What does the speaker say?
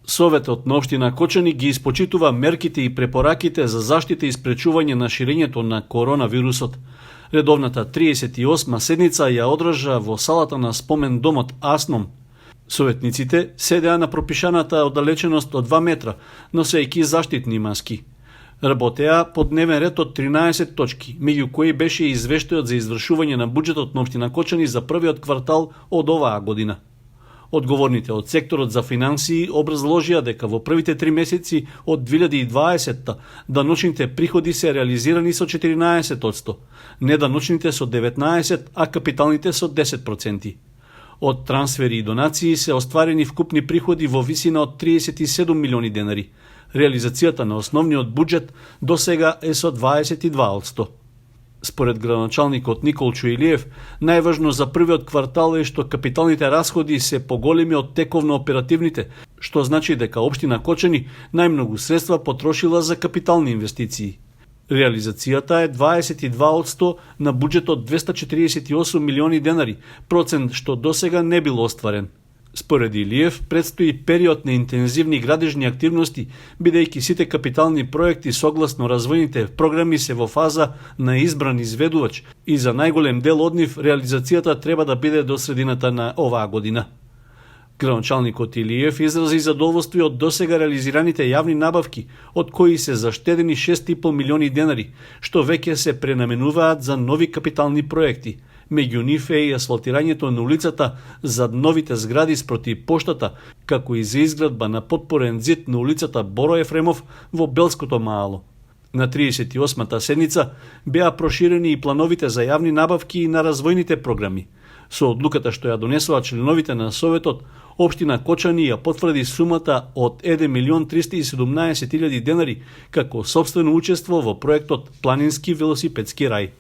Советот на општина Кочани ги испочитува мерките и препораките за заштита и спречување на ширењето на коронавирусот. Редовната 38-ма седница ја одржа во салата на спомен домот Асном. Советниците седеа на пропишаната оддалеченост од 2 метра, носејќи заштитни маски. Работеа по дневен ред од 13 точки, меѓу кои беше и извештајот за извршување на буџетот на општина Кочани за првиот квартал од оваа година. Одговорните од секторот за финансии образложија дека во првите 3 месеци од 2020 даночните приходи се реализирани со 14%, неданочните со 19%, а капиталните со 10%. Од трансфери и донации се остварени вкупни приходи во висина од 37 милиони денари. Реализацијата на основниот буџет до сега е со 22%. Според градоначалникот Никол Чуилиев, најважно за првиот квартал е што капиталните расходи се поголеми од тековно оперативните, што значи дека општина Кочани најмногу средства потрошила за капитални инвестиции. Реализацијата е 22% на буџет од 248 милиони денари, процент што досега не бил остварен. Според Илиев, предстои период на интензивни градежни активности, бидејќи сите капитални проекти согласно развојните програми се во фаза на избран изведувач и за најголем дел од нив реализацијата треба да биде до средината на оваа година. Градоначалникот Илиев изрази задоволство од досега реализираните јавни набавки, од кои се заштедени 6,5 милиони денари, што веќе се пренаменуваат за нови капитални проекти. Меѓу нив е и асфалтирањето на улицата за новите згради спроти поштата, како и за изградба на потпорен зид на улицата Боро Ефремов во Белското Маало. На 38-та седница беа проширени и плановите за јавни набавки и на развојните програми. Со одлуката што ја донесоа членовите на Советот, општина Кочани ја потврди сумата од 1.317.000 денари како сопствено учество во проектот Планински велосипедски рај.